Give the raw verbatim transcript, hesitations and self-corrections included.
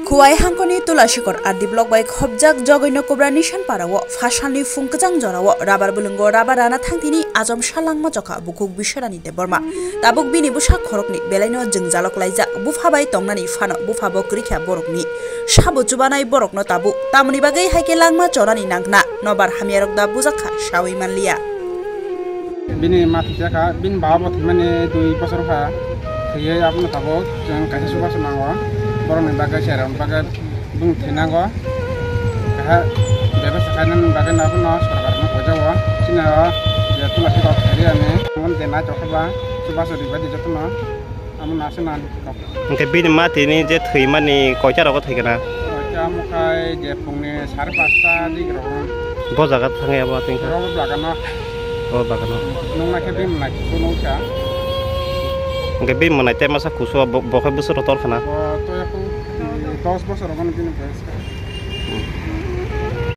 Khowai hangkoni Tulashikor R D block bai khobjak Jogoino Kubra Nishan Para o phasalni phung kwchang jora o rabar bwlwngo rabar rana thangtini achomsa langma chokha bukhuk Biswarani Debbarma. Tabuk bini bwsa khoroknwi belaino jwngjalok laijak, bupha bai tongnani phano bupha bo kwrwikha borokni. Sabo chubanai borokno tabuk tamoni bagwi hai khe langma chonani nangkna nobar hamyarok da bujakha sawi manliya. Bini ma thwikha kha, bini baba bo thwimani dui bosor kha. Thwiwi abono tabuk chwng kaisa chubachu nango. Borokni bagwi, cherokni bagwi bini thwi nango. Kaisa bebasa khainani bagwi no abono sorkarno koijago. Chini o je Tulashikor area ni, omo je naithok khe ba chubachu ribaidi jotono. Amo nase nani kok. Hwnkhe bini ma tini je thwimani koita rogo thwikha na? Koita amo khai je phungni sare pasta dik rogo. Bo jaga thangya bo tengkha? Rogo bagano. O bagano. Nungna khe bini mwnai kusu nungkha. Hwnkhe bini mwnai te masa kusu bo, bo khe bwswk rotor khana? Bo to yakung, mm, dos bosor rogo bini boyes kha.